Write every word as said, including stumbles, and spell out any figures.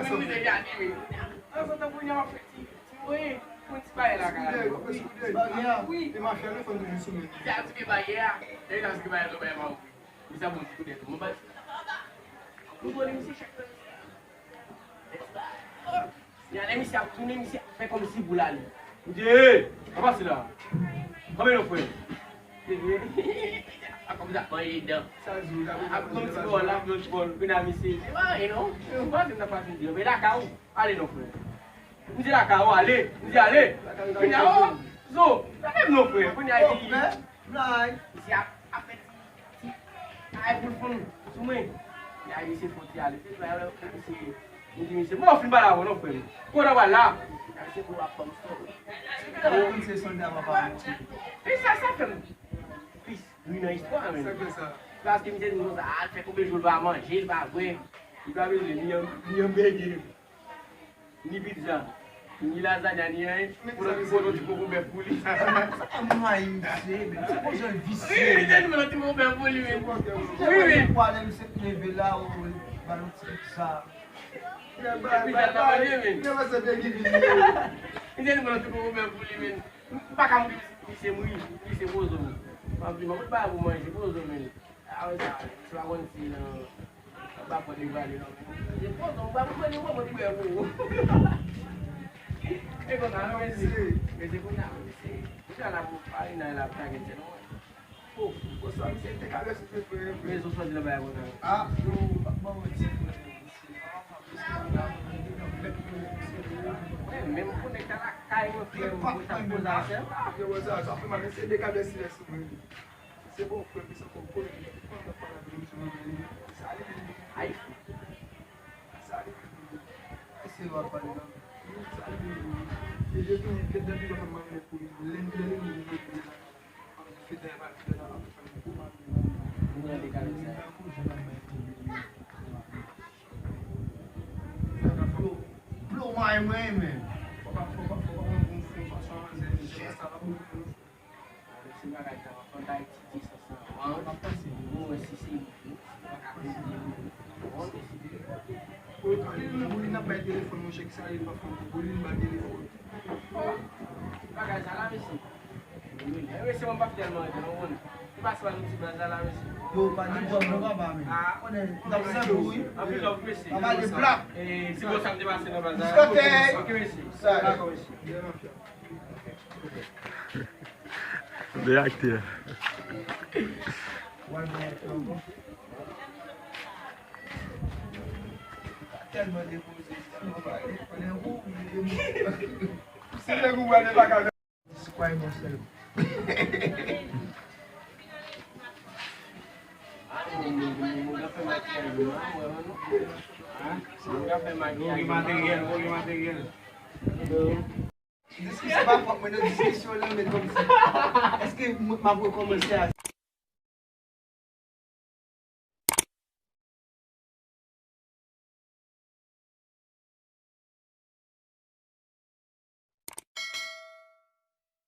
Wi, se gade, wi. An, sa tankou yon ap fè ti, ti mwen, yon ti bagay la, ka la. Wi. Wi. E mafya nou fè nou sou men. Ti a ti ke baryè a. E nan ti ke baryè, nou baryè pa ouvri. Misye ap bon ti koudèt. Mwen ba. Nou konnen misye chak lè. Misye ap tounen, misye ap fè kòmsi pou l ale. M di, "Hey, pa pase la. Kanpe non, frè." A kòmsi ap manje dan. Ap kòmsi bò la, ap yon ti bò. Vin a misye. E pa anyen non. M pa di m nan pase m di, "Men lakay ou. Ale non, frè." M di, "Lakay ou, ale." M di, "Ale." Kounye a, o, zo, gade m non, frè. Kounye a, li. Misye ap, ap fè ti, ti, ay pou l fonn sou mwen. Misye fon ti ale. Misye, m di, "Misye, bon, fin pale avè w non, frè m. Kote w pral la?" Misye pou ap ban m story. Konn se sòlda papa mwen. E sa, sa fè m plis ri nan istwa a, men. Sa fè sa. Paske misye di m konsa, a, fè konbyen jou l pa manje, l pa bwè. Li pa bezwen ni yon, ni yon bègè. Ni pizza, ni lazanya, ni anyen. Pou l ap pote yon ti koko bèf pou li. Sa pa mwen, misye, men se konsa l visye. Wi, li te di mwen yon ti koko bèf pou li, men. Wi, wi. Pwale, misye leve la, ou ba l yon ti pizza. Pizza nan manje, men. Li te di mwen yon ti koko bèf pou li, men. M pa ka mouri, misye mouri, misye poze m. M ap di, "Mwen, mwen pa pou manje, poze m, men." A, wè sa, misye pa konn si nan Anba pòt li prale non. Se poze w pa pou mwen, li wè mwen, li wè ou. E konsa non, mesye. Mesye, kounye a, mesye. Kounye a la pou Farina la, pou Tagente non. O, konsa, misye te ka resi te frè. Mesye, w chwazi nan bagay konsa. A, yo, pa ban mwen ti frè. Mwen menm konnen ka lakay mwen, frè, mwen t ap poze a sè. Yo, wè sa, sa fè mal, mesye, de ka bèsi lè sou mwen. Se bon frè m, se bon frè m. Sa li vin. Sa li vin. Sa li vin. E je tou, ke depi lè fè m mande pou li. Lè, lè, lè, lè, lè. Fidèl, fidèl, fidèl. Mwen dekale sa. Blow, blow my way, man. Fò pa, fò pa, fò pa, fò pa, fò pa, fò pa, fò pa, fò pa, fò pa, fò pa, Se bagay sa, ann Ayiti, di sa, sa. An, w ap panse, nou wè si se li, nou pa ka konprann li. Bon, mesye. Ou ka li nan boulin ap bay telefòn, monchè, ki sa li pa fè boulin bay telefòn. Bon, bagay sa la, mesye. Wi, mesye, mwen pa tèlman ede, non, mwen. Li pase pa nou ti baz la, la, mesye. Yo, pa di bòm, non, papa, men. Ah. Konnen, n ap zanmi, wi. Anpil love, mesye. Papa, de blak. E, ti bòs ap depase nan baz la. Ok, mesye. Dakò, mesye. De aktè. Se nèg ou wè de bagay. Subscribe sèlman. Mwen ka fè makiyaj mwen, mwen, non. Mwen ka fè makiyaj mwen. Mwen gen materyèl, mwen gen materyèl. Diskisyon pa pwòp, mwen nan diskisyon lan, men kòmsi. Èske m, m ap rekòmanse a?